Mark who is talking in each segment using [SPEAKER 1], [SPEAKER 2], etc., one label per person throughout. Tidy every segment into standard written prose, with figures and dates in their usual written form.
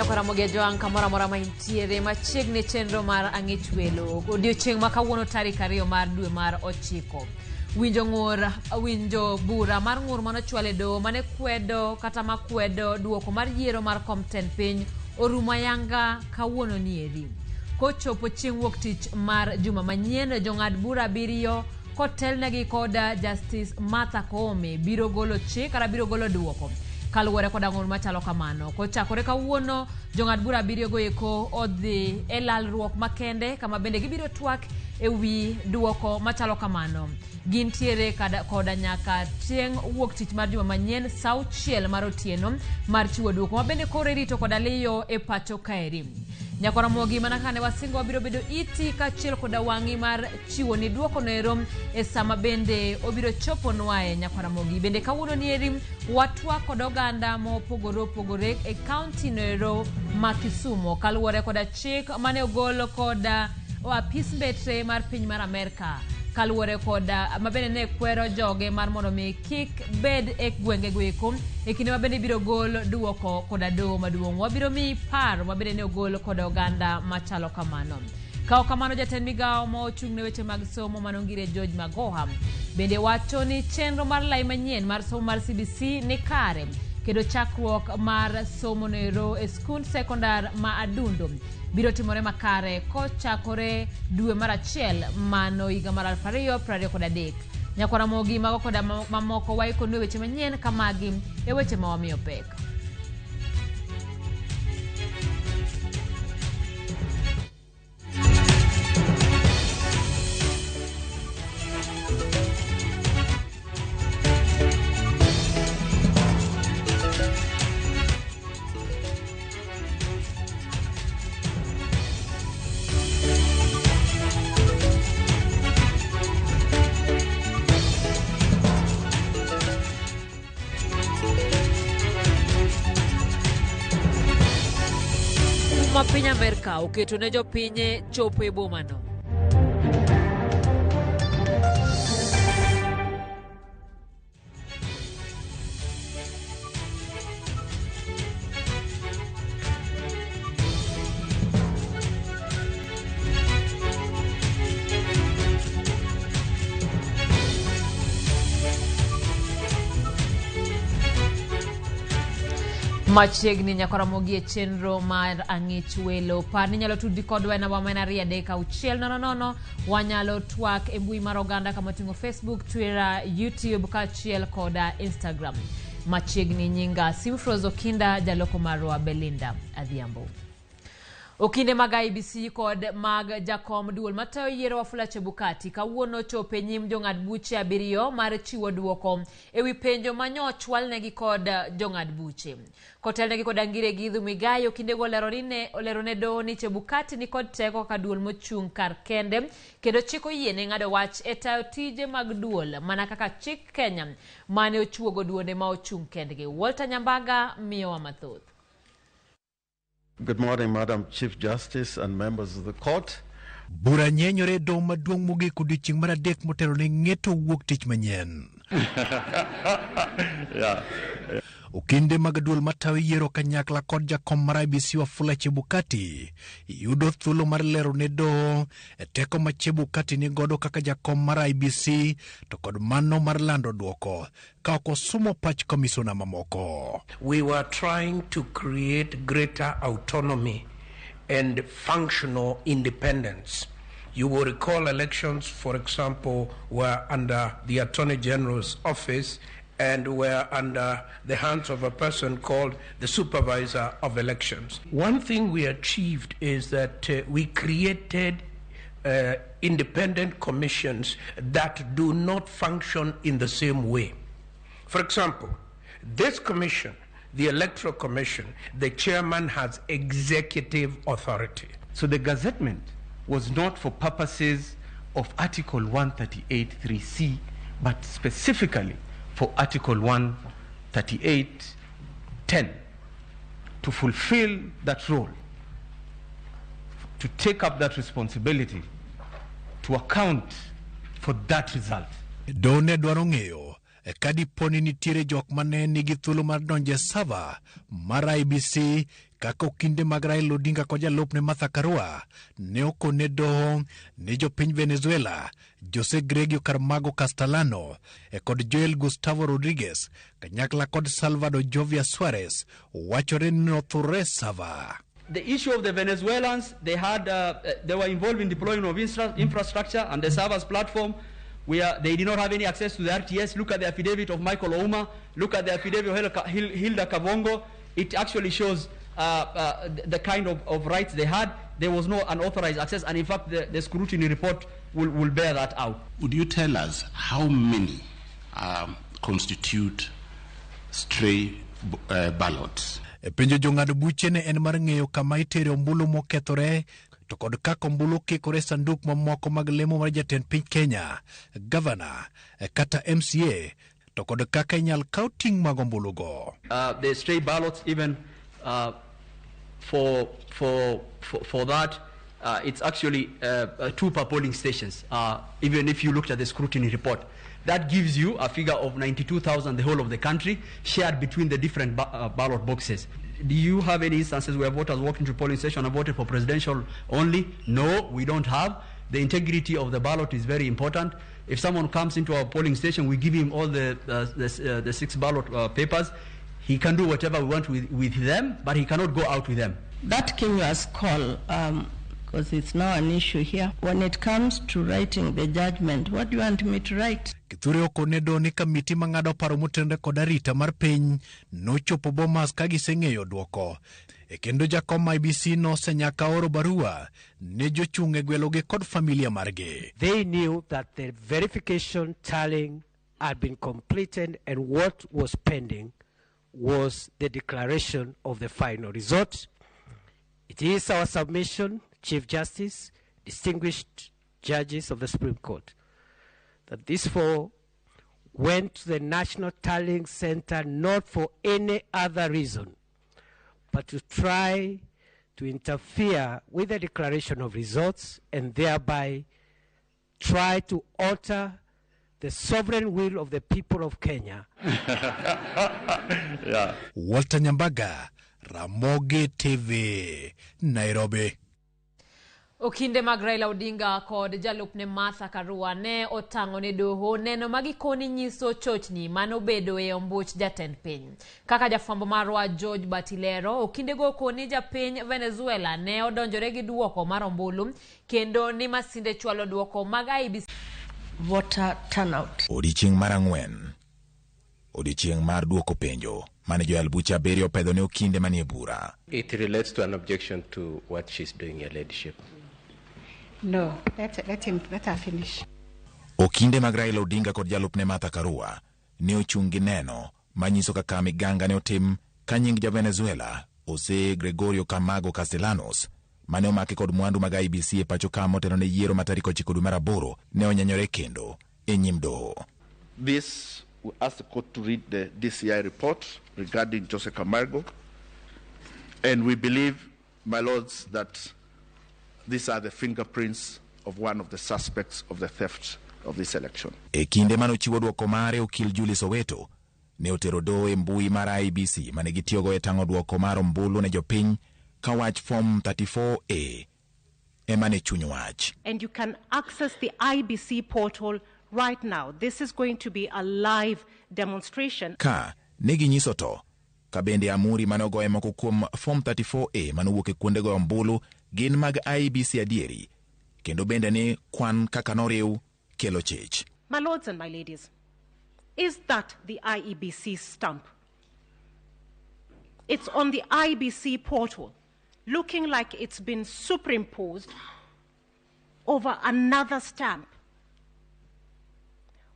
[SPEAKER 1] Nyakwara Ramogi Ajwang' kamoro amora ma intiere machiegni chenro mar ang'ich welo odiochieng' ma kawuono tarik ariyo mar dwe mar ochiko. Winjo ng'ur winjo bura mar ng'ur manochwal e doho mane kwedo kata makwedo duoko mar yiero mar kom tend piny orumo ayanga kawuono nieri. Kochopo chieng' wuok tich mar juma manyien, jong'ad bura abiriyo kotelnegi kod Justice Martha Koome biro golo chik kata biro golo duoko kaluwore kod ang'ol machalo kamano. Kochakore kawuono, jong'ad bura abiriyo go eko odhi e lalruok makende kama bende gibiro twak e wi duoko machalo kamano. Gintiere koda nyaka chieng' wuok tich mar juma manyien sa auchiel mar otieno mar chiwo duoko ma bende koro irito koda liyo e pacho kaeri. Nyakwar Ramogi mana kaka ne wasingo wabiro bedo iti kaachiel koda wang'i mar chiwo ni duoko noero e sama bende obiro choponwae Nyakwar Ramogi. Bende kawuono nieri watwak kod oganda mopogore opogore e kaunti noero ma Kisumo kaluwore koda chik mane ogol kod apis mbetre mar piny mar Amerka kaluwore kod mabende ne kwero joge mar mondo mi kik bed e gwenge go eko e kinde ma bende ibiro gol duoko koda doho maduong'. Wabiro miyi paro ma bende ne ogol kod oganda machalo kamano. Ka ok kamano, jatend migawo ma ochung' ne weche mag somo mano Ngire George Magoha bende wacho ni chenro mar lai manyien mar somo mar CBC ni kare kendo chakruok mar somo noero e skund sekondar ma Adundo biro timore makare kochakore dwe mar achiel mano higa mar 2023. Nyakwar Ramogi mago koda mamoko waikonu e weche manyien kamagi e weche ma wamiyo pek. Ma piny Amerka oketo ne jopinye chopo e bomano. Machiegni nyaka Ramogi e chenro mar ang'ich welo. Par ni inyalo tudri kodwa e namba ma en 23600 Wanyalo twak e mbui mar oganda kama oting'o Facebook, Twitter, YouTube kaachiel koda Instagram. Machiegni nyinga Simfrose Okinda, jaloko marwa Belinda Adhiambo. Okinde mag IEBC kod mag jakom duol matayo yiero Wafula Chebukati kawuono ochopo e nyim jong'ad buche abiriyo mar chiwo duoko e wi penjo ma nyo ochwalnegi kod jong'ad buche. Kotelnegi kod Angire Githu Migai, okindego olero ni ne olero ne doho ni Chebukati ni kod teko kaka duol mochung' kar kende kendo chik oyiene ng'ado wach e tayo tije mag duol mana kaka chik Kenya mane ochuogo duonde ma ochung' kendgi. Walter Nyambaga miyowa mathoth.
[SPEAKER 2] Good morning, Madam Chief Justice and members of the court.
[SPEAKER 3] Bura nyenyore e doho maduong' mogik odiochieng' mar adek motelo ne ng'eto wuok tich manyien. Okinde mag duol matayo yiero kanyakla kod jakom mar IEBC Wafula Chebukati yudo thuolo mar lero ne doho e teko ma Chebukati ni godo kaka jakom mar IEBC to kod mano mar lando duoko ka ok osumo pach komisona mamoko.
[SPEAKER 4] We were trying to create greater autonomy and functional independence. You will recall elections, for example, were under the Attorney General's office and were under the hands of a person called the Supervisor of Elections. One thing we achieved is that we created independent commissions that do not function in the same way. For example, this commission, the Electoral Commission, the chairman has executive authority.
[SPEAKER 5] So the gazettement was not for purposes of Article 138.3c, but specifically for Article 138.10, to fulfill that role, to take up that responsibility, to account for that result.
[SPEAKER 3] Doho ne dwaro ng'eyo ka dipo ni nitiere jok mane nigi thuolo mar donjo e sava mar IEBC Kaka okinde mag Raila Odinga kod jalupne Martha Karua ne okone doho ni jopiny Venezuela Jose Gregorio Camargo Castellano kod Joel Gustavo Rodriguez kanyakla kod Salvador Jovia Suarez wachore ni nothure sava.
[SPEAKER 6] The issue of the Venezuelans, they were involved in deployment of infrastructure and the servers platform. They did not have any access to the RTS. Look at the affidavit of Michael Ouma. Look at the affidavit of Hilda Kavongo. It actually shows the kind of rights they had. There was no unauthorized access, and in fact, the scrutiny report will bear that out.
[SPEAKER 7] Would you tell us how many constitute stray ballots?
[SPEAKER 3] Penjo jong'ad buche ne en mar ng'eyo kama itere ombulu mokethore to kod kaka ombulu kikore sanduk mamoko mag lemo mar jatend piny Kenya, gavana kata MCA to kod kaka inyal kaw ting' mag ombulugo.
[SPEAKER 6] The stray ballots, even for that, it's actually 2 per polling stations, even if you looked at the scrutiny report. That gives you a figure of 92,000, the whole of the country, shared between the different ballot boxes. Do you have any instances where voters walked into polling station and voted for presidential only? No, we don't have. The integrity of the ballot is very important. If someone comes into our polling station, we give him all the 6 ballot papers. He can do whatever we want with them, but he cannot go out with them.
[SPEAKER 8] That Kenya's call, because it's now an issue here. When it comes to writing the judgment, what do you want me to write?
[SPEAKER 3] Kithure okone ni kamiti mang'ado paro motenore kod arita mar piny nochopo Bomas ka giseng'eyo duoko. E kendo jakom IEBC nosenyaka oro barua ne jochung' e gwelogi kod familia margi.
[SPEAKER 9] They knew that the verification tallying had been completed and what was pending was the declaration of the final result. It is our submission, Chief Justice, distinguished judges of the Supreme Court, that these 4 went to the National Tallying Center not for any other reason, but to try to interfere with the declaration of results and thereby try to alter the sovereign will of the people of Kenya.
[SPEAKER 2] Yeah.
[SPEAKER 3] Walter Nyambaga, Ramogi TV, Nairobi.
[SPEAKER 1] Okinde mag Raila Odinga kod jalupne Martha Karua ne otang'o ne doho neno magikoni nyiso chochni manobedo e ombuch jatend piny. Kaka jafwambo marwa George Batilero, okindego koni japiny Venezuela ne odonjore gi duoko mar ombulu kendo ni masinde chwalo duoko mag IEBC.
[SPEAKER 8] Voter turnout.
[SPEAKER 10] Odiechieng' mar ang'wen, odiechieng' mar duoko penjo mane joyal buche abiriyo opedho ne okinde manie bura.
[SPEAKER 11] It relates to an objection to what she's doing, Your Ladyship.
[SPEAKER 12] No, let her finish.
[SPEAKER 10] Okinde mag Raila Odinga kod jalupne Martha Karua ne ochung' gi neno manyiso kaka miganga ne otim ka nying ja Venezuela Jose Gregorio Camargo Castellanos mane omaki kod mwandu mag IEBC e pacho ka motelo ne yiero ma tarik 9 dwe mar 8 ne onyenyore kendo e nyim doho.
[SPEAKER 2] This we ask the court to read the DCI report regarding Jose Camargo, and we believe, my lords, that these are the fingerprints of one of the suspects of the theft of this election.
[SPEAKER 10] E kinde mane ochiwo duoko mare, okil Julius Oweto ne otero doho e mbui mar IEBC mane gitiyogo e tang'o duoko mar ombulu ne jopiny ka wach form 34A ema ne chuny wach.
[SPEAKER 12] And you can access the IEBC portal right now. This is going to be a live demonstration.
[SPEAKER 10] Ka ne ginyiso to ka bende amuri mane ogoye moko kuom form 34A mane owuok e kuonde goyo ombulu gin mag IEBC adieri, kendo bende ni kwan kaka noriw kelo chich.
[SPEAKER 12] My lords and my ladies, is that the IEBC stamp? It's on the IEBC portal, looking like it's been superimposed over another stamp.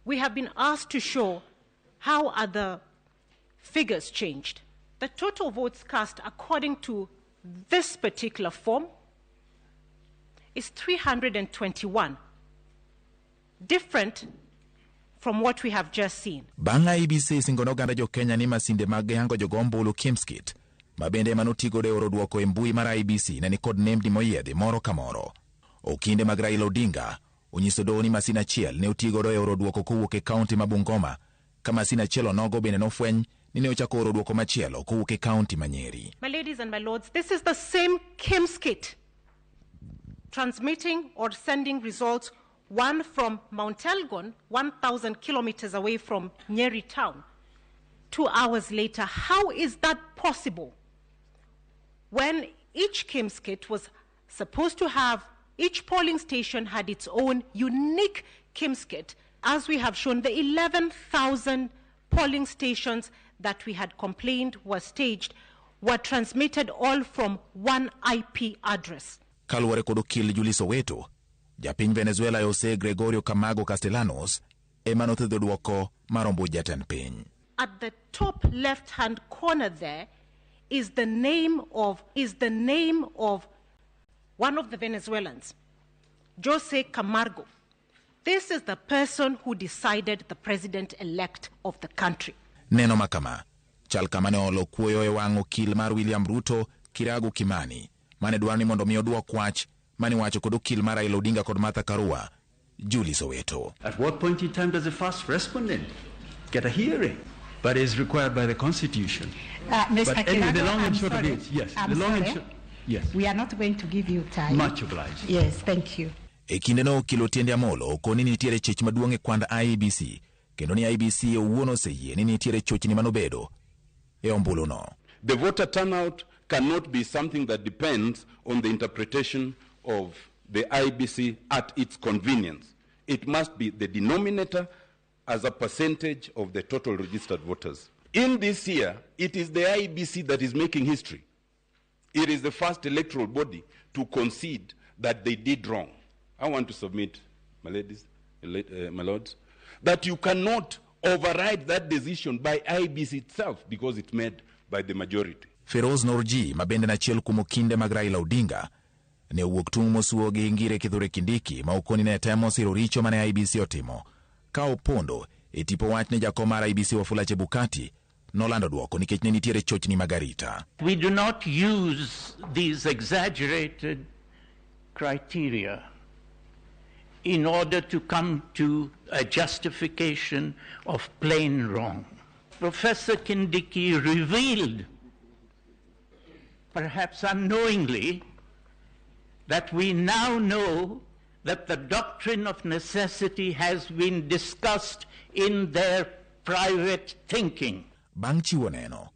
[SPEAKER 12] We have been asked to show how are the figures changed. The total votes cast according to this particular form is 321, different from what we have just seen.
[SPEAKER 10] Bang' IEBC singo ne oganda jo Kenya ni masinde mag yango jogo ombulu Kimskit, ma bende ema notigodo e oro duoko e mbui mar IEBC ne nikod nembni moyiedhi moro ka moro. Okinde mag Raila Odinga onyiso doho ni masin achiel ne otigodo e oro duoko kowuok e kaunti ma Bungoma, ka masin achiel onogo bende nofweny ni ne ochako oro duoko machielo kowuok e kaunti ma Nyeri.
[SPEAKER 12] My ladies and my lords, this is the same KIEMS kit transmitting or sending results, one from Mount Elgon, 1,000 kilometers away from Nyeri town. 2 hours later, how is that possible? When each KIEMS kit was supposed to have, each polling station had its own unique KIEMS kit, as we have shown, the 11,000 polling stations that we had complained were staged were transmitted all from one IP address.
[SPEAKER 10] Kaluwore kod okil Julie Soweto, japiny Venezuela Jose Gregorio Camargo Castellanos ema nothedho duoko mar ombuch jatend piny.
[SPEAKER 12] At the top left-hand corner there is the name of one of the Venezuelans, Jose Camargo. This is the person who decided the president-elect of the country.
[SPEAKER 10] Neno makama chal kama ne olo kuoyo e wang' okil mar William Ruto, Kiragu Kimani, mane dwaro ni mondo mi oduok wach mane wacho kod okil mar Raila Odinga kod Martha Karua, Julie Soweto.
[SPEAKER 6] At what point in time does the first respondent get a hearing? But is required by the Constitution.
[SPEAKER 13] Mr.
[SPEAKER 6] But anyway, the
[SPEAKER 13] Kiragu,
[SPEAKER 6] long and
[SPEAKER 13] I'm
[SPEAKER 6] short of
[SPEAKER 13] sorry.
[SPEAKER 6] it, yes.
[SPEAKER 13] I'm
[SPEAKER 6] the long and
[SPEAKER 13] sorry.
[SPEAKER 6] short, yes.
[SPEAKER 13] We are not going to give you time.
[SPEAKER 6] Much obliged.
[SPEAKER 13] Yes, thank you.
[SPEAKER 10] E kindeno okil Otiende Amolo okoni ni nitiere chich maduong' e kwand IEBC kendo ni IEBC owuon oseyie ni nitiere chochni manobedo e ombuluno.
[SPEAKER 7] The voter turnout cannot be something that depends on the interpretation of the IEBC at its convenience. It must be the denominator as a percentage of the total registered voters. In this year, it is the IEBC that is making history. It is the first electoral body to concede that they did wrong. I want to submit, my ladies, my lords, that you cannot override that decision by IEBC itself because it's made by the majority.
[SPEAKER 10] Feroz Norji, ma bende en achiel kuom okinde mag Raila Odinga, ne owuok tung' mosuo gi Ngire Kithure Kindiki ma okoni ne temo siro richo mane IEBC otimo ka opondo e tipo wach ni jakom mar IEBC Wafula Chebukati nolando duoko nikech ne nitiere chochni mag arita.
[SPEAKER 14] We do not use these exaggerated criteria in order to come to a justification of plain wrong. Professor Kindiki revealed, perhaps unknowingly, that we now know that the doctrine of necessity has been discussed in their private thinking.
[SPEAKER 10] Bang' chiwo neno,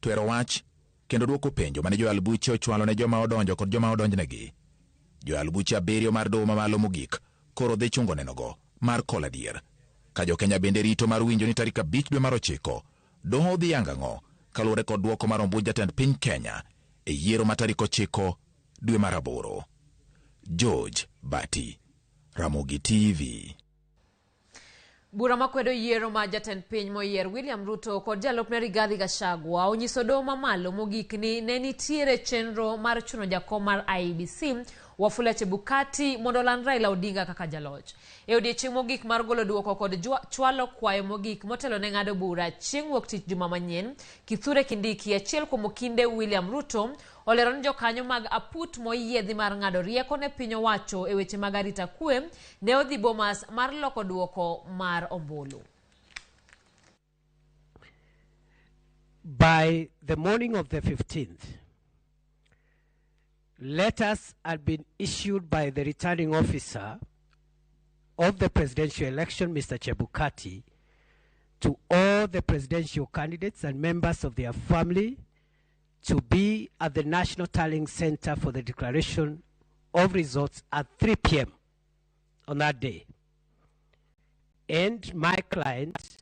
[SPEAKER 10] twero wach kendo duoko penjo mane joyal buche ochwalo ne joma odonjo kod joma odonjnegi. Joyal buche 7 mar doho mamalo mogik koro dhi chungo nenogo mar kol adier. Ka jokenya bende rito mar winjo ni tarik 5 dwe mar 9 doho dhi yango ang'o kaluwore kod duoko mar ombuch jatend piny Kenya e yiero ma tarik 9 dwe mar 8. George Bati, Ramogi TV.
[SPEAKER 1] Bura makwedo yiero ma jatend piny moyier William Ruto kod jalupne Rigathi Gachagua onyiso doho mamalo mogik ni ne nitiere chenro mar chuno jakom mar IEBC Wafula Chebukati mondo oland Raila Odinga kaka jaloch. E odiechieng' mogik mar golo duoko kod chwalo kwayo mogik motelo ne ng'ado bura chieng' wuok tich juma manyien, Kithure Kindiki, achiel kuom okinde William Ruto, olero ni jokanyo mag aput moyiedhi mar ng'ado rieko ne piny owacho e weche mag arita kwe ne odhi Bomas mar loko duoko mar ombulu.
[SPEAKER 9] By the morning of the 15th, letters had been issued by the returning officer of the presidential election, Mr. Chebukati, to all the presidential candidates and members of their family to be at the National Tallying Center for the declaration of results at 3 p.m. on that day. And my client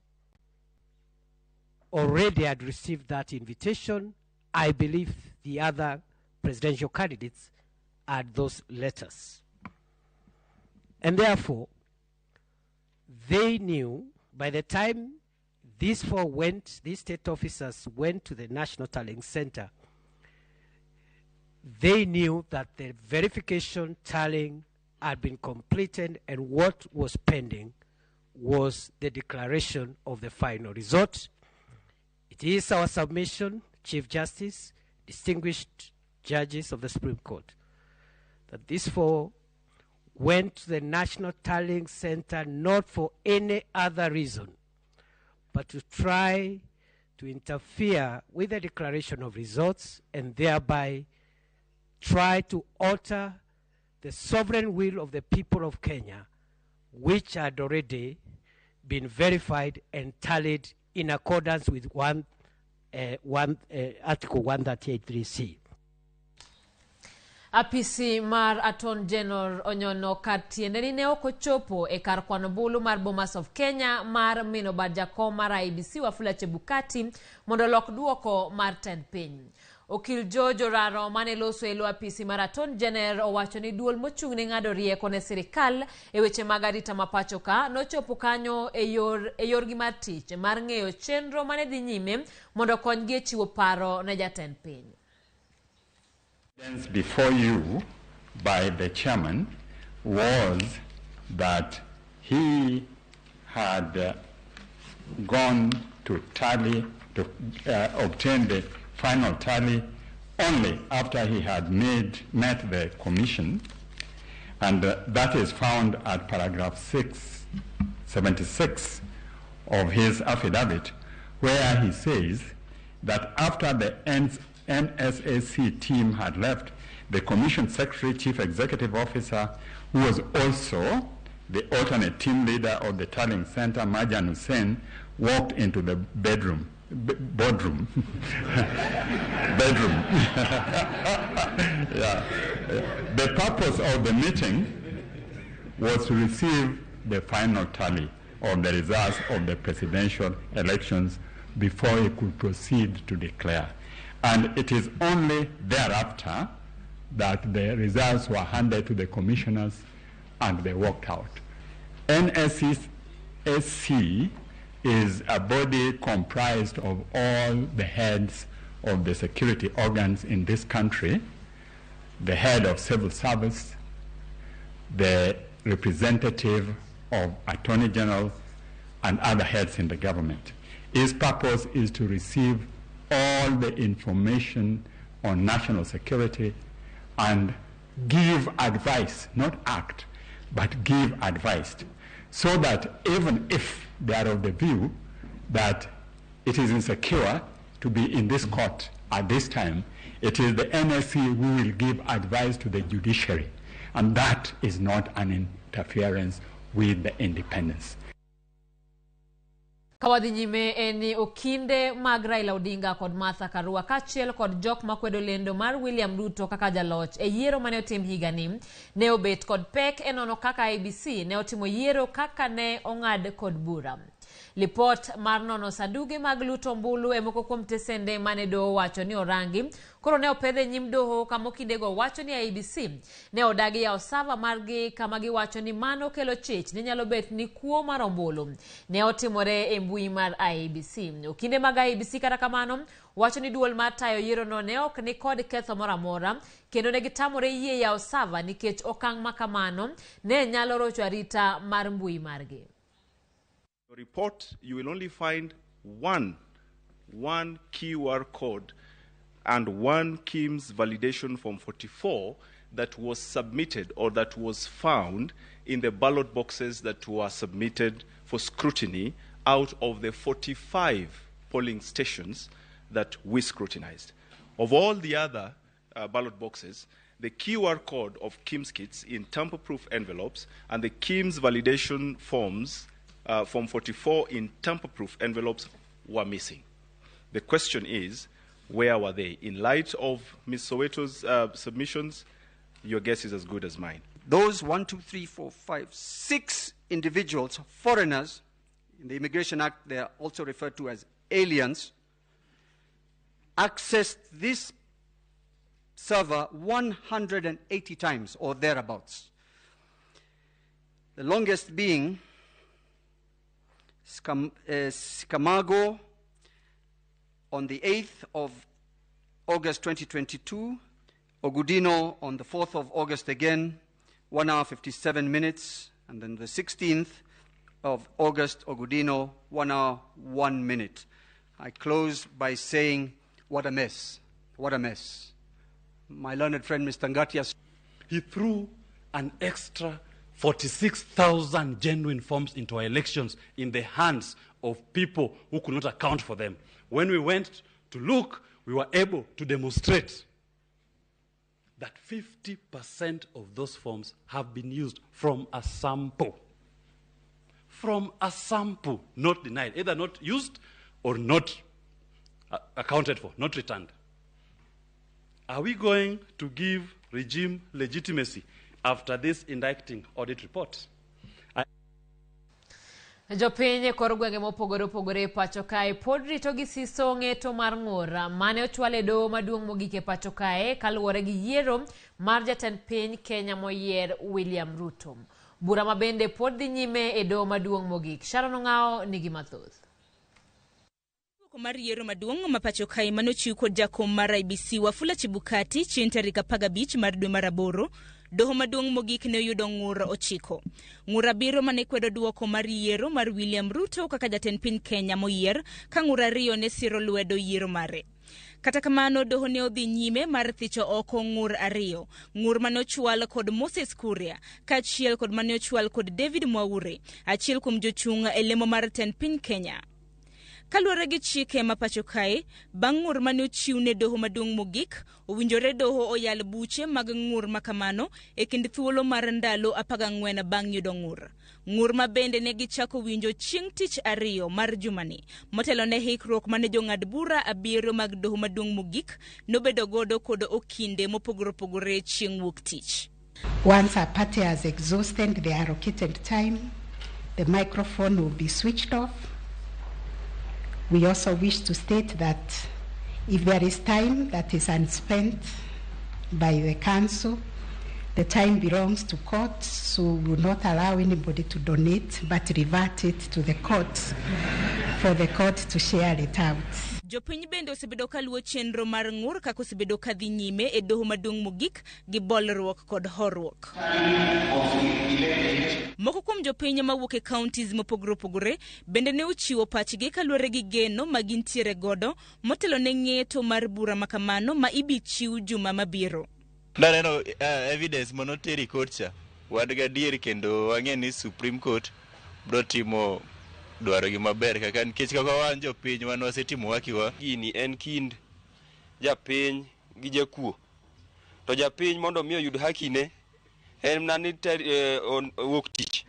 [SPEAKER 9] already had received that invitation. I believe the other presidential candidates had those letters. And therefore, they knew by the time these four went, these state officers went to the National Tallying Center, they knew that the verification tallying had been completed and what was pending was the declaration of the final result. It is our submission, Chief Justice, distinguished judges of the Supreme Court, that these four went to the National Tallying Center not for any other reason, but to try to interfere with the declaration of results and thereby try to alter the sovereign will of the people of Kenya, which had already been verified and tallied in accordance with Article 138.3c.
[SPEAKER 1] Apisi mar Attorney General onyono kar tiende ni ne ok ochopo e kar kwano ombulu mar Bomas of Kenya mar mino bad jakom mar IEBC Wafula Chebukati mondo olok duoko mar tend piny. Okil George Oraro mane loso e lo apisi mar Attorney General owacho ni duol mochung' ne ng'ado rieko ne sirikal e weche mag arita ma pacho ka nochopo kanyo e yorgi mar tich mar ng'eyo chenro mane dhi nyime mondo okonygi e chiwo paro ne jatend piny.
[SPEAKER 15] Before you by the chairman was that he had gone to tally, to obtain the final tally only after he had met the commission, and that is found at paragraph 676 of his affidavit, where he says that after the NSAC team had left, the Commission Secretary, Chief Executive Officer, who was also the alternate team leader of the tallying center, Marjan Hussein, walked into the bedroom. Boardroom. Bedroom. Yeah. The purpose of the meeting was to receive the final tally of the results of the presidential elections before he could proceed to declare. And it is only thereafter that the results were handed to the commissioners and they walked out. NSSC is a body comprised of all the heads of the security organs in this country, the head of civil service, the representative of Attorney General, and other heads in the government. Its purpose is to receive all the information on national security and give advice, not act, but give advice, so that even if they are of the view that it is insecure to be in this court at this time, it is the NSC who will give advice to the judiciary, and that is not an interference with the independence.
[SPEAKER 1] Kawadhi nyime en ni okinde mag Raila Odinga kod Martha Karua kaachiel kod jok makwedo lendo mar William Ruto kaka jaloch e yiero mane otim higani ne obet kod pek e nono kaka IEBC ne otimo yiero kaka ne ong'ad kod bura. Lipot mar nono sanduge mag luto ombulu e moko kuom tesende mane doho wacho ni orangi koro ne opedhe nyim doho kama okindego wacho ni IEBC ne odagi yawo sava margi kama giwacho ni mano kelo chich ne nyalo bet ni kuo mar ombulu ne otimore e mbui mar IEBC. Okinde mag IEBC kata kamano wacho ni duol mar tayo yierono ne ok ni kod ketho moro amora kendo ne gitamore yie yawo sava nikech okang' ma kamano ne nyalo rocho arita mar mbui margi.
[SPEAKER 16] Report, you will only find one QR code and one KIMS validation form 44 that was submitted or that was found in the ballot boxes that were submitted for scrutiny out of the 45 polling stations that we scrutinized. Of all the other ballot boxes, the QR code of KIMS kits in tamper-proof envelopes and the KIMS validation forms Form 44 in tamper-proof envelopes were missing. The question is, where were they? In light of Ms. Soweto's submissions, your guess is as good as mine.
[SPEAKER 6] Those 1, 2, 3, 4, 5, 6 individuals, foreigners, in the Immigration Act they are also referred to as aliens, accessed this server 180 times or thereabouts. The longest being Scamago on the 8th of August 2022, Ogudino on the 4th of August again, 1 hour 57 minutes, and then the 16th of August, Ogudino, 1 hour 1 minute. I close by saying, what a mess, what a mess. My learned friend, Mr. Ngatia.
[SPEAKER 7] He threw an extra 46,000 genuine forms into our elections in the hands
[SPEAKER 17] of people who could not account for them. When we went to look, we were able to demonstrate that 50% of those forms have been used from a sample. From a sample, not denied, either not used or not accounted for, not returned. Are we going to give regime legitimacy after this indicting audit report?
[SPEAKER 1] Jopiny e kor gwenge mopogore opogore e pacho kae pod rito gi siso ng'eto mar ng'ur mane ochwal e doho maduong' mogik e pacho kae kaluwore gi yiero mar jatend piny Kenya moyier William Ruto. Bura ma bende pod dhi nyime e doho maduong' mogik. Sharon Ong'ao nigi mathoth.
[SPEAKER 18] Duoko mar yiero maduong' ma pacho kae manochiw kod jakom mar IEBC Wafula Chebukati chieng' tarik 15 mar dwe mar aboro, doho maduong' mogik ne oyudo ng'ur 9. Ng'ur 7 mane kwedo duoko mar yiero mar William Ruto kaka jatend piny Kenya moyier, ka ng'ur 2 ne siro lwedo yiero mare. Kata kamano, doho ne odhi nyime mar thicho oko ng'ur 2, ng'ur mane ochwal kod Moses Kuria kaachiel kod mane ochwal kod David Mwaure, achiel kuom jochung' e lemo mar tend piny Kenya. Kaluwore gi chike ma pacho kae, bang' ng'ur mane ochiw ne doho maduong' mogik, owinjore doho oyal buche mag ng'ur ma kamano e kind thuolo mar ndalo 14 bang' yudo ng'ur. Ng'ur ma bende ne gichako winjo chieng' tich ariyo mar jumani, motelo ne hikruok mane jong'ad bura 7 mag doho maduong' mogik nobedo godo kod okinde mopogore opogore chieng' wuok tich.
[SPEAKER 13] Once a party has exhausted the allocated time, the microphone will be switched off. We also wish to state that if there is time that is unspent by the council, the time belongs to court, so we will not allow anybody to donate, but revert it to the court for the court to share it out.
[SPEAKER 18] Jopiny bende osebedo ka luwo chenro mar ng'ur kaka osebedo ka dhi nyime e doho maduong' mogik gi bolruok kod horuok. Moko kuom jopiny mawuok e counties mopogore opogore bende ne ochiwo pachgi kaluwore gi geno ma gintiere godo motelo ne ng'eto mar bura ma kamano ma ibi chiw juma mabiro.
[SPEAKER 19] Naneno evidence manoter e court cha, wan gadier kendo wang'e ni Supreme Court biro timo dwarogi maber kaka nikech kaka wan jopiny wan wasetimo hakiwa.
[SPEAKER 20] Gini en kind japiny gi jakuo. To japiny mondo mi oyud hakine en mana ni wuok tich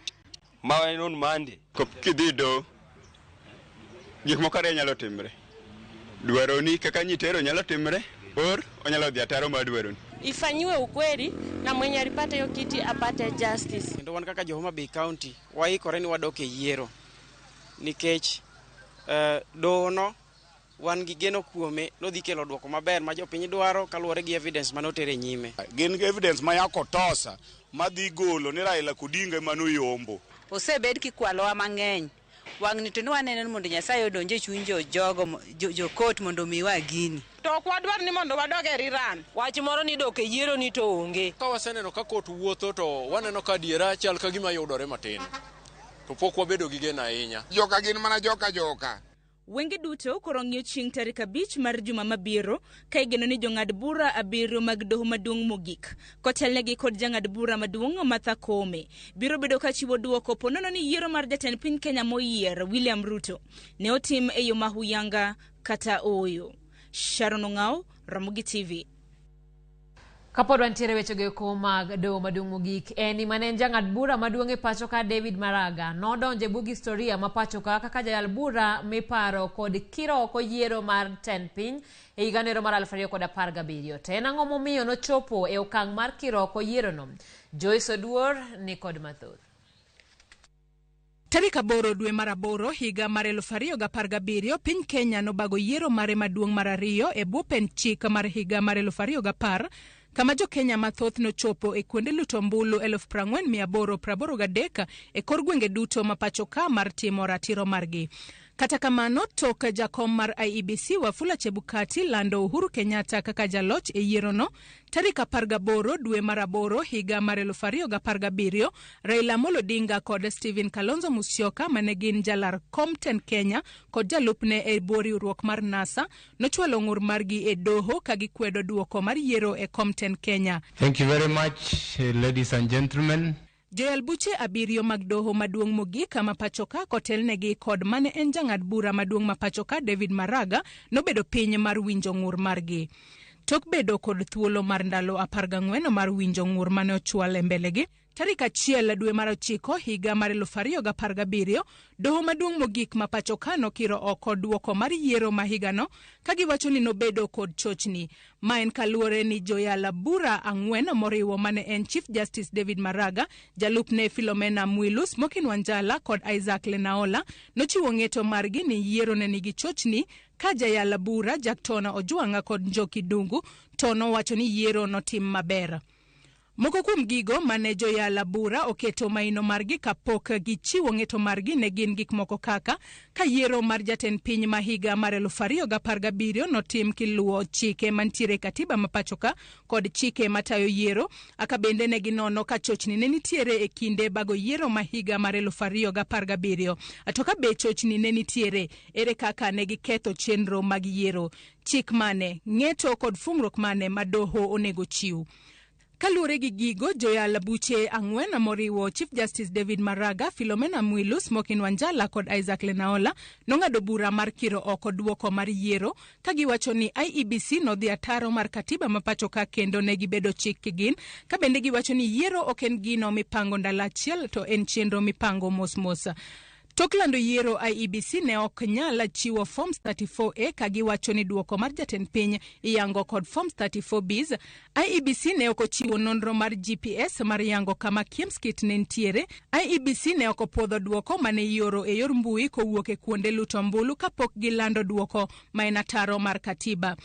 [SPEAKER 20] ma en on Monday.
[SPEAKER 21] Kidhi doho, gik moko ariyo nyalo timre. Dwaroni kaka nyitero nyalo timre or onyalo dhi ataro mar dwaroni.
[SPEAKER 22] Ifanyiwe ukweli na mwenye alipata hiyo kiti apate justice.
[SPEAKER 23] Kendo wan kaka jo Homa Bay County waikore ni wadok e yiero nikech doho no wan gi geno kuome nodhi kelo duoko maber ma jopiny dwaro kaluwore gi evidence manotere e nyime.
[SPEAKER 24] Gin gi evidence ma yako tosa madhi golo ni Raila Odinga ema noyombo.
[SPEAKER 25] Osebed kikwalowa mang'eny. Wang'ni to ne waneno ni mondo Nyasaye odonj e chuny jogo jo court mondo omiwa gini.
[SPEAKER 22] To ok wadwar ni mondo wadog e rerun.
[SPEAKER 26] Wach moro ni dok e yiero ni to onge.
[SPEAKER 27] Ka waseneno ka court wuotho to waneno ka adiera chal ka gima yudore matin. To pok wabedo gi geno ahinya.
[SPEAKER 28] Joka gin mana joka joka.
[SPEAKER 18] Wenge duto koro ng'iyo chieng' tarik 5 mar juma mabiro ka igeno ni jong'ad bura 7 mag doho maduong' mogik kotelnegi kod jang'ad bura maduong' Martha Koome biro bedo ka chiwo duoko ponono ni yiero mar jatend piny Kenya moyier William Ruto ne otim e yo mahuyanga kata ooyo. Sharon Ong'ao, Ramogi TV.
[SPEAKER 1] Kapod wantiere wechego eko mag doho maduong' mogik, en ni mane en jang'ad bura maduong' e pacho ka David Maraga nodonjo e bug historia ma pacho ka kaka jayal bura miparo kod kiro oko yiero mar tend piny e higa nero mar 2017. To en ang'o momiyo nochopo e okang' mar kiro oko yierono? Joyce Oduor ni kod mathoth.
[SPEAKER 29] Tarik 8 dwe mar 8 higa mar 2017 piny Kenya nobago yiero mare maduong' mar 2 e bwo pend chik mar higa mar 2010 kama jo Kenya mathoth nochopo e kuonde luto ombulu 40,883 e kor gwenge duto ma pacho ka mar timo ratiro margi. Kata kamano, tok jakom mar IEBC Wafula Chebukati lando Uhuru Kenyatta kaka jaloch e yierono tarik 18 dwe mar 8 higa mar 2017, Raila Amolo Odinga kod Stephen Kalonzo Musyoka mane gin jalar kom tend Kenya kod jalupne e bwo riwruok mar NASA nochwalo ng'ur margi e doho ka gikwedo duoko mar yiero e kom tend Kenya.
[SPEAKER 30] Thank you very much, ladies and gentlemen.
[SPEAKER 29] Joyal buche 7 mag doho maduong' mogik ma pachoka kotelnegi kod mane en jang'ad bura maduong' ma pachoka David Maraga nobedo piny mar winjo ng'ur margi. Tok bedo kod thuolo mar ndalo 14 mar winjo ng'ur mane ochwal e mbelegi, tarik 1 dwe mar 9 higa mar 2017, doho maduong' mogik ma pachoka nokiro oko duoko mar yiero ma higano ka giwacho ni nobedo kod chochni. Ma en kaluwore ni joyal bura 4 moriwo mane en Chief Justice David Maraga, jalupne Philomena Mwilu, Smokin Wanjala kod Isaac Lenaola nochiwo ng'eto margi ni yiero ne nigi chochni ka jayal bura Jackton Ojwang' kod Njoki Dungu to nowacho ni yiero notim maber. Moko kuom gigo mane joyal bura oketo maino margi kapok gichiwo ng'eto margi ne gin gik moko kaka ka yiero mar jatend piny ma higa mar 2017 notim kiluwo chike mantiere e katiba ma pachoka kod chike matayo yiero. Aka bende ne ginono ka chochni ne nitiere e kinde bago yiero ma higa mar 2017. To ka be chochni ne nitiere, ere kaka ne giketho chenro mag yiero? Chik mane, ng'eto kod fungruok mane ma doho onego chiw? Kaluwore gi gigo, joyal buche 4 moriwo Chief Justice David Maraga, Philomena Mwilu, Smokin Wanjala kod Isaac Lenaola nong'ado bura mar kiro oko duoko mar yiero ka giwacho ni IEBC nodhi ataro mar katiba ma pachoka kendo ne gibedo chik kigin, ka bende giwacho ni yiero ok en gino mipango ndalo achiel to en chenro mipango mos mos. Tok lando yiero, IEBC ne ok nyal chiwo forms 34A ka giwacho ni duoko mar jatend piny iyango kod forms 34Bs. IEBC ne ok ochiwo nonro mar GPS mar yango kama KIEMS kit ne nitiere. IEBC ne ok opuodho duoko mane ioro e yor mbui kowuok e kuonde luto ombulu kapok gilando duoko ma en ataro mar katiba.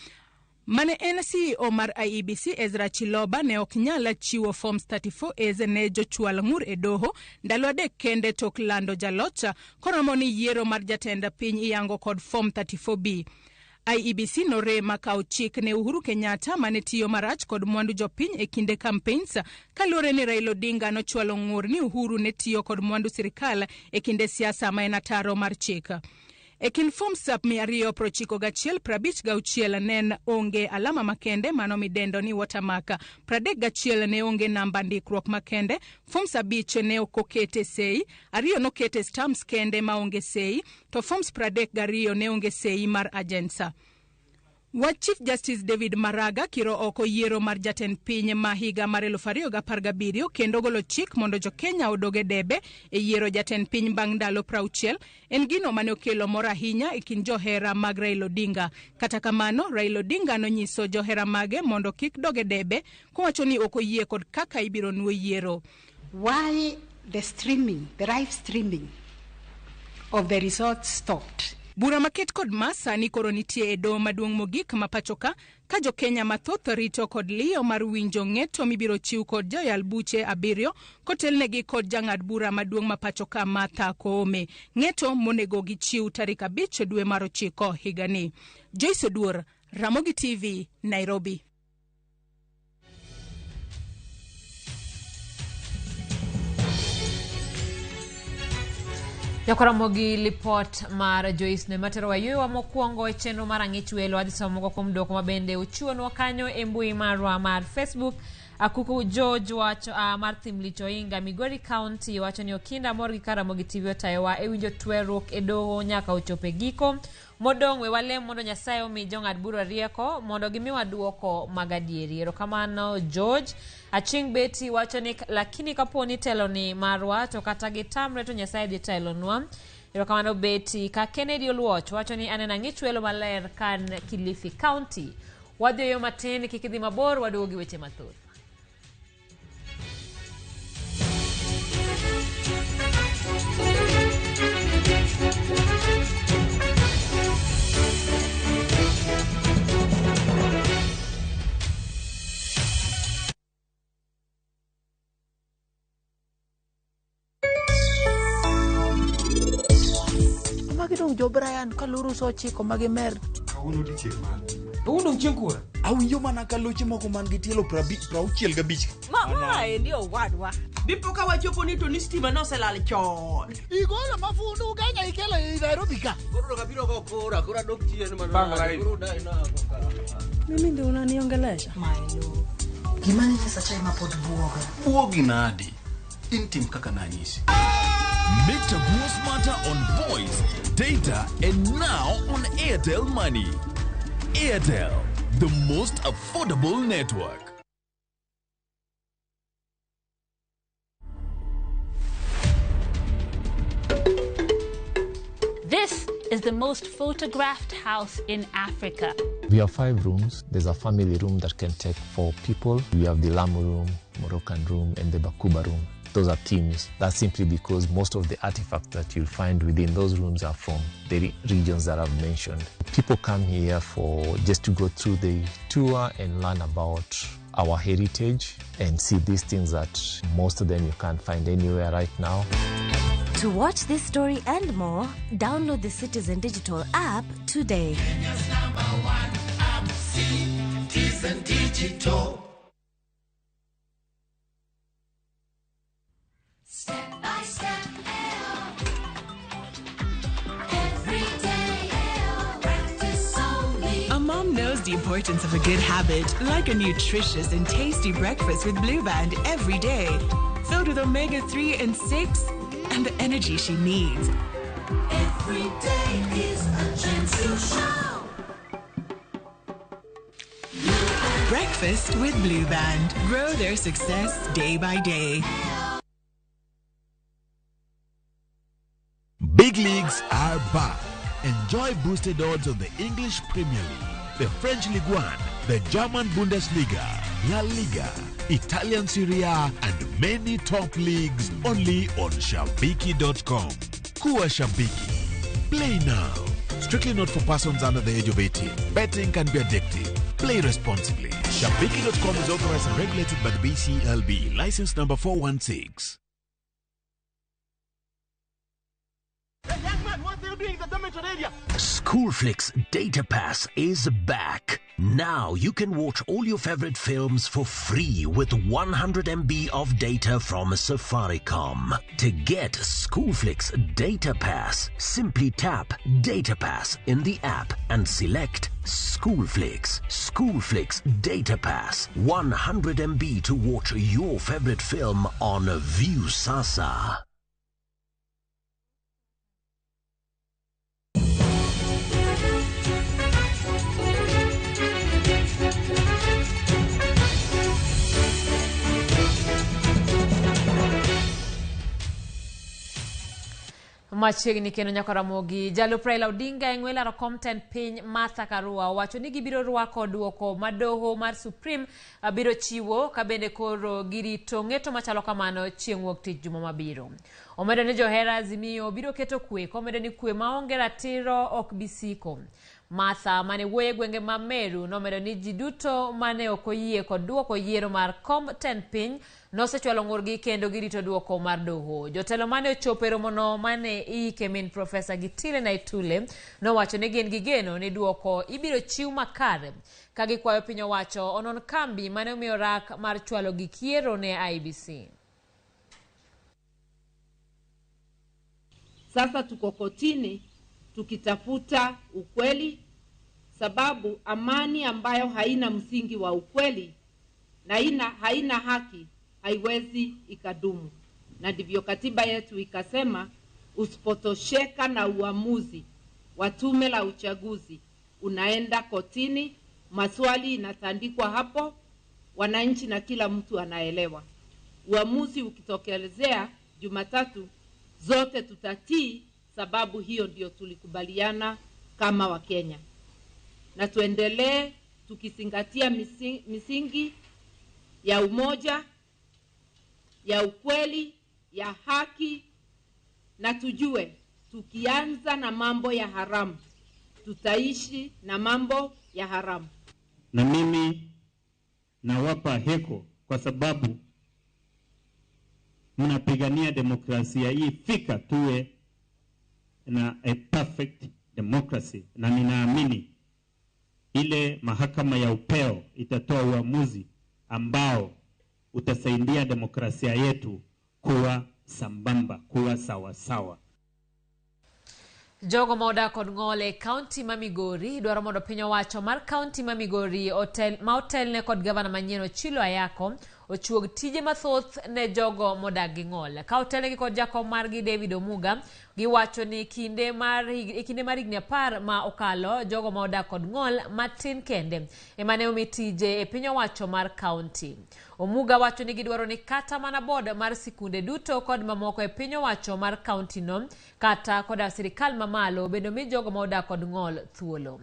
[SPEAKER 29] Mane en CEO mar IEBC Ezra Chiloba ne ok nyal chiwo forms 34As ne jochwal ng'ur e doho ndalo 3 kende tok lando jaloch koromo ni yiero mar jatend piny iyango kod form 34B. IEBC norema kawo chik ne Uhuru Kenyatta mane tiyo marach kod mwandu jopiny e kinde campaigns kaluwore ni Raila Odinga nochwalo ng'ur ni Uhuru ne tiyo kod mwandu sirikal e kinde siasa ma en ataro mar chik. E kind forms 291 56 ne onge alama makende mano midendo ni watermark, 31 ne onge namba ndikruok makende, forms 5 ne ok okete sei, 2 nokete stamps kende maonge sei, to forms 32 ne onge sei mar agensa. Wach Chief Justice David Maraga kiro oko yiero mar jatend piny ma higa mar 2017 kendo golo chik mondo jo-Kenya odog e debe e yiero jatend piny bang' ndalo 60 en gino mane okelo mor ahinya e kind johera mag Raila Odinga. Kata kamano, Raila Odinga nonyiso johera mage mondo kik dog e debe kowacho ni ok oyie kod kaka ibiro nuo yiero.
[SPEAKER 13] Why the streaming, the live streaming of the results stopped?
[SPEAKER 29] Bura maket kod ma sani koro nitie e doho maduong' mogik ma pachoka ka jo-Kenya mathoth rito kod liyo mar winjo ng'eto mibiro chiw kod joyal buche 7 kotelnegi kod jang'ad bura maduong' ma pachoka Martha Koome. Ng'eto monego gichiw tarik 5 dwe mar 9 higani. Joyce Oduor, Ramogi TV, Nairobi.
[SPEAKER 1] Nyakwaramogi lipot mar Joyce ne matero wayuewa mokwongo e chenro mar ang'ich welo. Adhi somo moko kuom dwoko mabende ochiwonwa kanyo e mbui marwa mar Facebook. Akuku George wacho mar Thimlich Oinga Migori County wacho ni Okinda mor gi Karamogi TV otayowa e winjo tweruok e doho nyaka ochopo e giko. Modong' we walem mondo Nyasaye omi jong'ad bura rieko mondo gimiwa duoko mag adieri. Erokamano George. Aching' Betty wacho ni lakini kapo ni telo ni marwa to kata gitamre to Nyasaye dhi telonwa. Erokamano Betty. Ka Kennedy Oluoch wacho ni aneno ang'ich welo maler kan Kilifi County. Wadhi yo matin kik idhi mabor waduogo gi weche mathoth.
[SPEAKER 2] Magi dong' jo Brian kaluru so ochiko magi mer.
[SPEAKER 3] Kawuono odiechieng' mane?
[SPEAKER 2] Kawuono dong' chieng' kura.
[SPEAKER 3] Awinjo mana ka loche moko man gi tielo 65.
[SPEAKER 4] Ma endi owadwa.
[SPEAKER 5] Dipo ka wachopo ni to ni stima noselal chon.
[SPEAKER 8] Igolo mafundu Kenya ikelo e Nairobi ka.
[SPEAKER 10] Koro kabiro go kura, kura dok chien mana.
[SPEAKER 3] Bang' line.
[SPEAKER 10] Koro dai na go ka.
[SPEAKER 11] Mimi ndio unaniongelesha.
[SPEAKER 12] Gima nyisa chai ma pod buoga.
[SPEAKER 14] Buogi nadi?
[SPEAKER 4] In tim kaka nanyisi.
[SPEAKER 6] Make Chaguo smarter on voice, data, and now on Airtel Money. Airtel, the most affordable network.
[SPEAKER 7] This is the most photographed house in Africa.
[SPEAKER 9] We have 5 rooms. There's a family room that can take 4 people. We have the Lamu room, Moroccan room, and the Bakuba room. Those are themes. That's simply because most of the artifacts that you'll find within those rooms are from the regions that I've mentioned. People come here for just to go through the tour and learn about our heritage and see these things that most of them you can't find anywhere right now.
[SPEAKER 11] To watch this story and more, download the Citizen Digital app today.
[SPEAKER 12] Kenya's number one app, Citizen Digital.
[SPEAKER 14] Step by step, every day, practice only.
[SPEAKER 15] A mom knows the importance of a good habit, like a nutritious and tasty breakfast with Blue Band every day, filled with omega-3 and 6, and the energy she needs.
[SPEAKER 14] Every day is a chance to show.
[SPEAKER 15] Breakfast with Blue Band. Grow their success day by day.
[SPEAKER 6] Big leagues are back. Enjoy boosted odds on the English Premier League, the French Ligue 1, the German Bundesliga, La Liga, Italian Serie A, and many top leagues only on Shabiki.com. Kuwa Shabiki. Play now. Strictly not for persons under the age of 18. Betting can be addictive. Play responsibly. Shabiki.com is authorized and regulated by the BCLB. License number 416.
[SPEAKER 16] Schoolflix Data Pass is back. Now you can watch all your favorite films for free with 100 MB of data from Safaricom. To get Schoolflix Data Pass, simply tap Data Pass in the app and select Schoolflix. Schoolflix Data Pass, 100 MB to watch your favorite film on Viusasa.
[SPEAKER 1] Machiegni kendo nyaka Ramogi. Jalup Raila Odinga e ng'we laro kom tend piny Martha Karua owacho ni gibiro rwako duoko ma doho mar Supreme biro chiwo ka bende koro girito ng'eto machalo kamano chieng' wuok tich juma mabiro. Omedo ni johera Azimio biro keto kwe komedo ni kwe maonge ratiro ok bi siko. Martha mane wuoyo e gwenge ma Meru nomedo ni ji duto mane ok oyie kod duoko yiero mar kom tend piny nosechwalo ng'urgi kendo girito duoko mar doho. Jotelo mane ochopo e romono mane iike min Profesa Gitile Naitule nowacho ni gin gi geno ni duoko ibiro chiw makare ka gikwayo piny owacho onon kambi mane omiyo rak mar chwalo gik yiero ne IEBC.
[SPEAKER 30] Sasa tuko kotini tukitafuta ukweli, sababu amani ambayo haina msingi wa ukweli na haina haki haiwezi ikadumu. Na ndivyo katiba yetu ikasema, usipotosheka na uamuzi wa tume la uchaguzi unaenda kotini, maswali inatandikwa hapo, wananchi na kila mtu anaelewa. Uamuzi ukitokelezea Jumatatu, zote tutatii, sababu hiyo ndio tulikubaliana kama Wakenya. Na tuendelee tukizingatia misingi ya umoja, ya ukweli, ya haki, na tujue tukianza na mambo ya haramu tutaishi na mambo ya haramu.
[SPEAKER 31] Na mimi nawapa heko kwa sababu mnapigania demokrasia hii, fika tuwe na a perfect democracy, na ninaamini ile mahakama ya upeo itatoa uamuzi ambao utasaidia demokrasia yetu kuwa sambamba, kuwa sawa sawa.
[SPEAKER 1] Jogo ma odak kod ng'ol e kaunti ma Migori dwaro mondo piny owacho mar kaunti ma Migori ma otelne kod gavana manyien Ochilo Ayako ochuog tije mathoth ne jogo modak gi ng'ol. Ka otelnegi kod jakom margi David Omuga, giwacho ni kinde mar e kinde mar higni 10 ma okalo, jogo ma odak kod ng'ol matin kende ema ne omi tije e piny owacho mar kaunti. Omuga wacho ni gidwaro ni kata mana board mar sikunde duto kod mamoko e piny owacho mar kaunti no kata koda sirikal mamalo bende omi jogo ma odak kod ng'ol thuolo.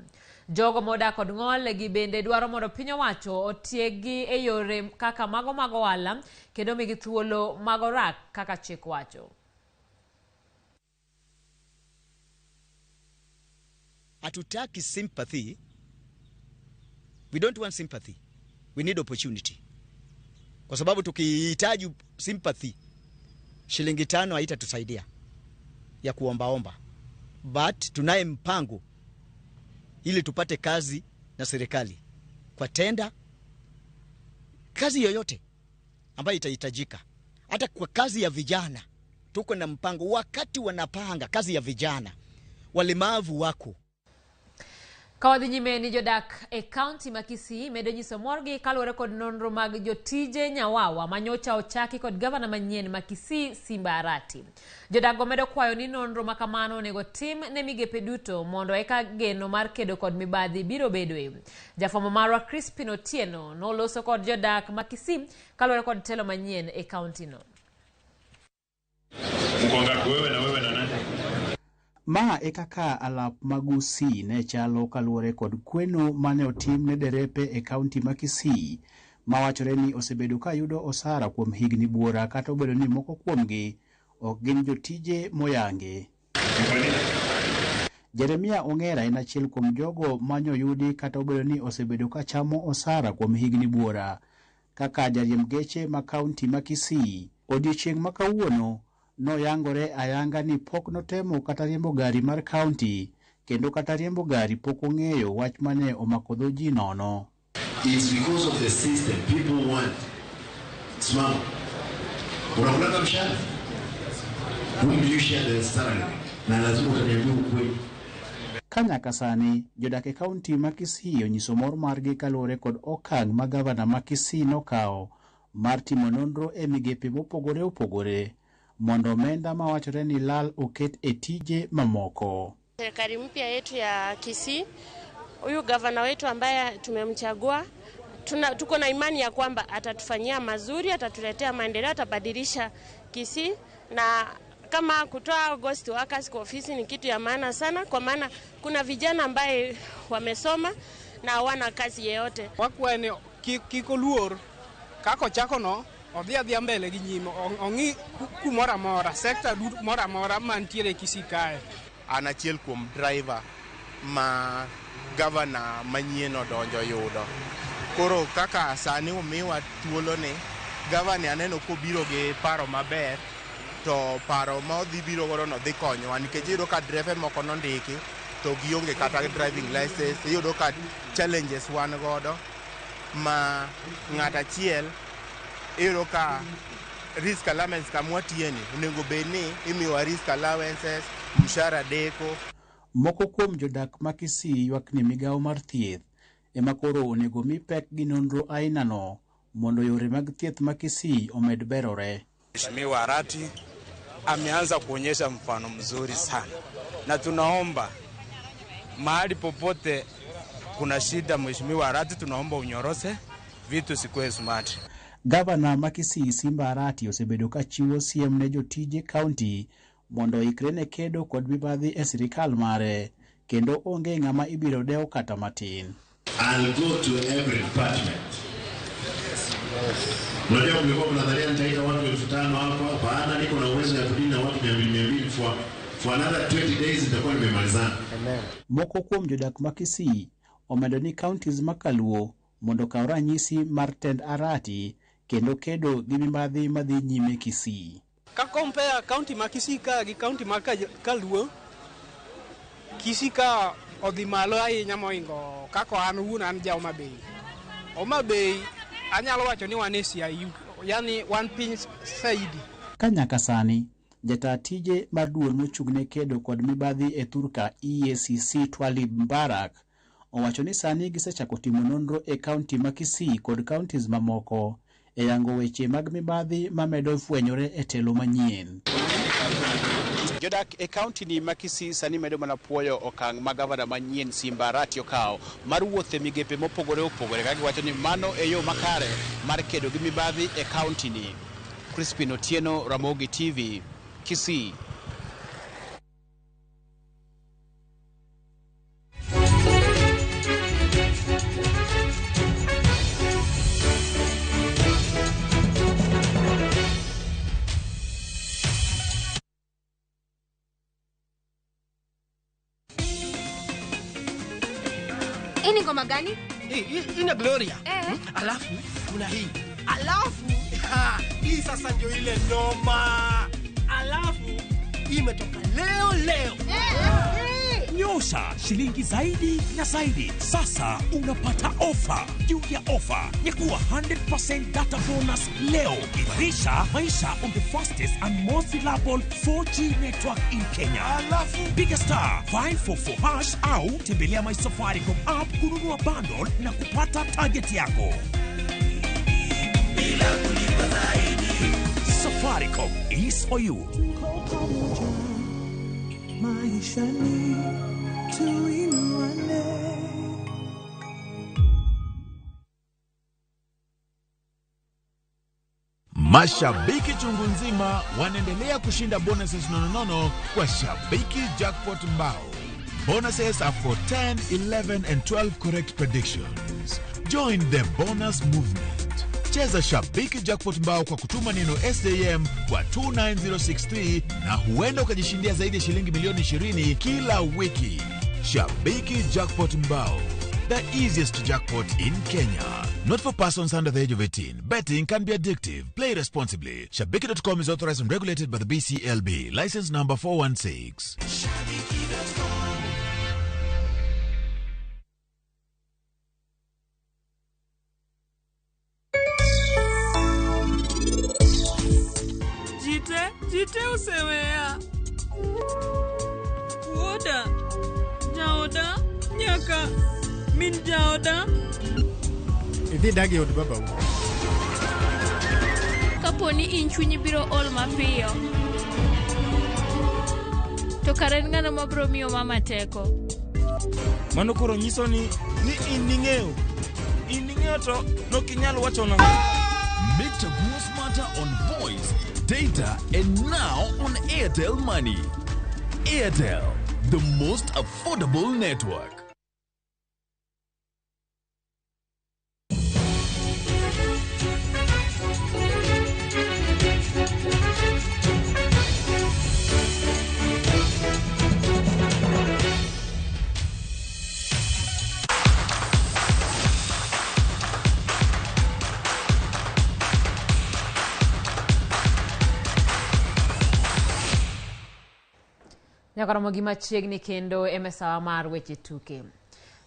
[SPEAKER 1] Jogo ma odak kod ng'ol gi bende dwaro mondo piny owacho otieggi e yore kaka mago mag ohala kendo migi thuolo mag orak kaka chik wacho.
[SPEAKER 4] Hatutaki sympathy. We don't want sympathy. We need opportunity. Kwa sababu tukihitaji sympathy, shilingi 5 haitatusaidia ya kuombaomba. But tunaye mpango ili tupate kazi na serikali kwa tenda, kazi yoyote ambayo itahitajika. Hata kwa kazi ya vijana tuko na mpango. Wakati wanapanga kazi ya vijana, walemavu wako.
[SPEAKER 1] Ka wadhi nyime ni jodak e kaunti ma Kisii medo nyiso morgi kaluwore kod nonro mag jotije Nyawawa manyocha ochaki kod gavana manyien ma Kisii Simba Arati. Jodak go medo kwayo ni nonro ma kamano onego tim ne migepe duto mondo eka geno mar kedo kod mibadhi biro bedoe. Jafwambo marwa Crispin Otieno noloso kod jodak ma Kisii kaluwore kod telo manyien e kaunti no.
[SPEAKER 17] Mko ngapi wewe na wewe na nani?
[SPEAKER 19] Ma e kaka alap mag Gusii ne chalo kaluwore kod kweno mane otim ne derepe e kaunti ma Kisii mawachore ni osebedo ka yudo osara kuom higni buora kata obedo ni moko kuomgi ok gin jotije moyangi. Jeremia Ong'era en achiel kuom jogo manyoyudi kata obedo ni osebedo ka chamo osara kuom higni buora kaka jariemb geche ma kaunti ma Kisii. Odiechieng' ma kawuono noyangore ayanga ni pok notemo kata riembo gari mar kaunti kendo kata riembo gari pok ong'eyo wach mane omako dho ji nono.
[SPEAKER 20] It's because of the system people want. Simama. Unakulanga mshahara? Whom do you share the salary? Na lazima utaniambia ukweli.
[SPEAKER 19] Ka nyaka sani, jodak e kaunti ma Kisii onyiso mor margi kaluwore kod okang' ma gavana ma Kisii nokawo mar timo nonro e migepe mopogore opogore mondo omenda mawachore ni lal oket e tije mamoko.
[SPEAKER 21] Serikali mpya yetu ya Kisii, huyu gavana wetu ambaye tumemchagua, tuko na imani ya kwamba atatufanyia mazuri, atatuletea maendeleo, atabadilisha Kisii. Na kama kutoa ghost workers kwa ofisi ni kitu ya maana sana, kwa maana kuna vijana ambaye wamesoma na hawana kazi yeyote.
[SPEAKER 22] Wakwaye ni kik oluor kako chako no odhi adhiya mbele gi nyime, ong'i kumoro amora, sekta moro amora mantiere Kisii kae.
[SPEAKER 28] An achiel kuom driver ma gavana manyien odonjo yudo. Koro kaka sani omiwa thuolo ni, gavana aneno kobiro gi paro maber, to paro ma odhi biro godo no dhi konyowa nikech iyudo ka drefe moko nondiki to gionge kata driving license, iyudo ka challenges wan godo ma ng'at achiel iyudo ka risk allowance kama watiyeni onego bed ni imiyowa risk allowances, mshahara deko.
[SPEAKER 19] Moko kuom jodak ma Kisii ywak ni migawo mar thieth ema koro onego mi pek gi nonro ainano mondo yore mag thieth ma Kisii omed berore.
[SPEAKER 23] Mheshimiwa Arati ameanza kuonyesha mfano mzuri sana, na tunaomba mahali popote kuna shida, Mheshimiwa Arati, tunaomba unyorose vitu sikuwe smart.
[SPEAKER 19] Gavana ma Kisii Simba Arati osebedo ka chiwo siem ne jotije kaunti mondo oikre ne kedo kod mibadhi e sirikal mare kendo onge ng'ama ibiro dew kata matin.
[SPEAKER 20] I'll go to every department. Unajua mlikuwa mnadhania nitaita watu 5,000 hapa, hapana, niko na uwezo ya kudili na watu 200 for another 20 days nitakuwa nimemalizana.
[SPEAKER 19] Moko kuom jodak ma Kisii omedo ni counties ma Kaluo mondo okaw ranyisi mar tend Arati kendo kedo gi mibadhi madhi nyime Kisii.
[SPEAKER 22] Ka compare county ma Kisii ka gi county ma Kaluo, Kisii ka odhi malo ahinya moingo kako an owuon an ja Homa Bay. Homa Bay anyalo wacho ni wan e CIU, yani wan piny saidi.
[SPEAKER 19] Ka nyaka sani, jataa tije mar duol mochung'ne kedo kod mibadhi e thurka EACC Twalib Mbarak owacho ni sani gisechako timo nonro e kaunti ma Kisii kod counties mamoko e yango weche mag mibadhi mamedo fwenyore e telo manyien.
[SPEAKER 2] Jodak e kaunti ni ma Kisii sani medo mana puoyo okang' ma gavana manyien Simba Arati okawo mar wuotho e migepe mopogore opogore ka giwacho ni mano e yo makare mar kedo gi mibadhi e kaunti ni. Crispin Otieno, Ramogi TV, Kisii.
[SPEAKER 5] Hii ni ngoma gani?
[SPEAKER 8] Ina Gloria.
[SPEAKER 5] Eh.
[SPEAKER 8] Alafu kuna hii. Alafu ha, hii sasa ndio ile noma. Alafu imetoka leo leo.
[SPEAKER 13] Nyosha shilingi zaidi na zaidi. Sasa unapata ofa juu ya ofa ya kuwa 100% data bonus leo. Imarisha maisha on the fastest and most reliable 4G network in Kenya. Alafu piga star 544 hash au tembelea my Safaricom app kununua bundle na kupata target yako. Bila kulipa zaidi. Safaricom is for you.
[SPEAKER 14] Maishani tuinuane.
[SPEAKER 6] Mashabiki chungu nzima wanaendelea kushinda bonuses nononono kwa Shabiki Jackpot Mbao. Bonuses are for 10, 11 and 12 correct predictions. Join the bonus movement. Cheza Shabiki Jackpot Mbao kwa kutuma neno SJM kwa 29063 na huenda ukajishindia zaidi ya shilingi milioni 20 kila wiki. Shabiki Jackpot Mbao, the easiest jackpot in Kenya. Not for persons under the age of 18. Betting can be addictive. Play responsibly. Shabiki.com is authorized and regulated by the BCLB. License number 416.
[SPEAKER 17] Jite, jite useweya. Wuoda, jaoda, nyaka, min jaoda.
[SPEAKER 18] Idhi dag e od babau.
[SPEAKER 24] Kapo ni in chunyi biro ol mapiyo. To kare en ng'ano mabiro miyo mama teko?
[SPEAKER 23] Mano koro nyiso ni in ning'eyo. In ning'eyo to nokinyal wachona.
[SPEAKER 6] Make Chaguo smarter on voice, data, and now on Airtel Money. Airtel, the most affordable network.
[SPEAKER 1] Nyaka romo gi machiegni kendo e mesawa mar weche tuke.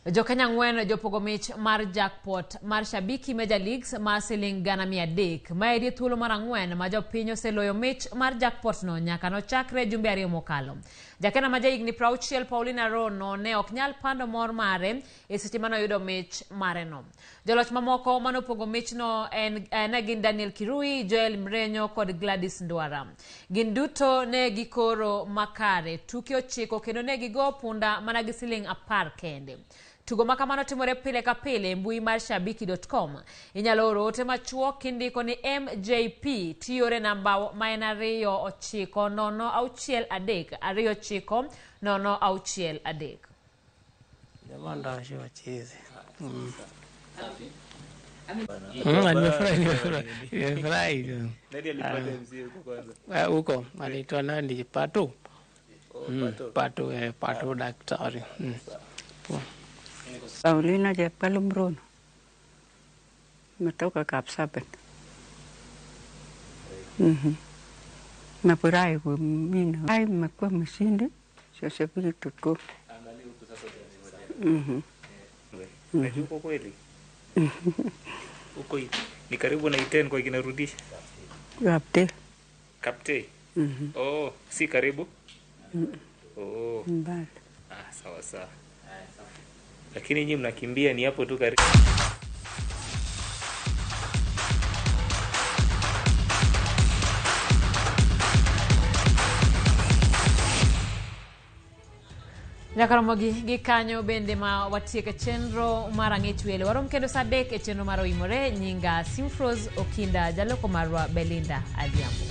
[SPEAKER 1] Jokenya ang'wen jopogo mich mar jackpot mar Shabiki Major Leagues mar siling 300,000. Maeri e thuolo mar ang'wen ma jopiny oseloyo mich mar jackpot no nyaka nochakre jumbe ariyo mokalo. Jakena ma jahigni 60 Paulina Rono ne ok nyal pando mor mare e seche mane oyudo mich mare no. Joloch mamoko manopogo michno ne gin Daniel Kirui, Joel Mrenyo kod Gladys Ndwara. Gin duto ne gikoro makare tuke 9 kendo ne gigo punda mana gi siling 10 kende. Tugo makamano timore pile ka pile e mbui mar shabiki.com. Inyalo oro ote machuok kindiko ni MJP tiyore namba ma en 2 9 0 6 3 2 9 0 6 3.
[SPEAKER 25] Jamaa ndo wacheze. Nimefurahi.
[SPEAKER 26] Nani alipata MC huko kwanza?
[SPEAKER 25] Huko anaitwa nani? Pato. Pato, Pato daktari.
[SPEAKER 27] Paulina Jepalo Bruno. Nimetoka Kapsabet. Nimefurahi mimi. Hai nimekuwa mshindi. Sasa hivi tuko.
[SPEAKER 26] Unajua uko kweli? Uko ni karibu na Iten kwa kinarudisha.
[SPEAKER 27] Kapte.
[SPEAKER 26] Kapte. Oh, si karibu? Oh.
[SPEAKER 27] Mbali.
[SPEAKER 26] Ah, sawa sawa. Lakini nyinyi mnakimbia ni hapo tu karibu.
[SPEAKER 1] Nyaka romogi gi kanyo bende ma watieke chenro mar ang'ech welo. Warom kendo saa 3 e chenro mar Oimore. Nyinga Simfros Okinda, jaloko marwa Belinda Adhiambo.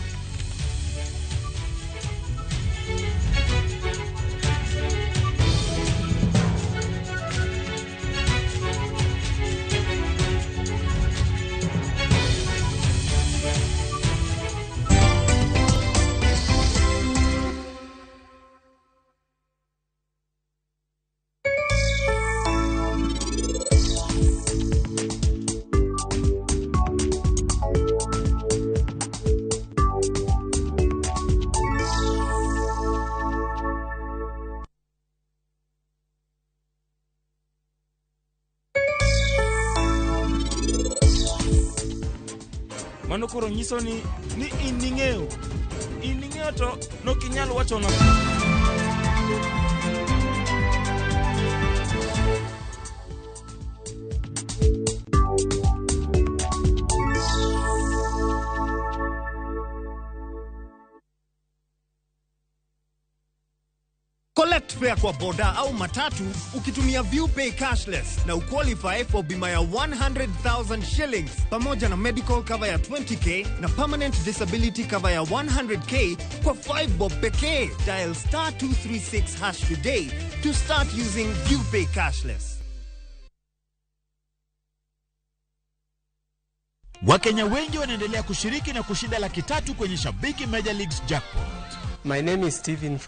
[SPEAKER 23] Mano koro nyiso ni in ning'eyo. In ning'eyo to nokinyal wachona.
[SPEAKER 3] Collect fare kwa boda au matatu ukitumia ViewPay cashless na uqualify for bima ya 100,000 shillings pamoja na medical cover ya 20k na permanent disability cover ya 100k kwa 5 bob pekee. Dial star 236 hash today to start using ViewPay cashless.
[SPEAKER 6] Wakenya wengi wanaendelea kushiriki na kushinda 300,000 kwenye Shabiki Major Leagues Jackpot.
[SPEAKER 7] My name is Steven from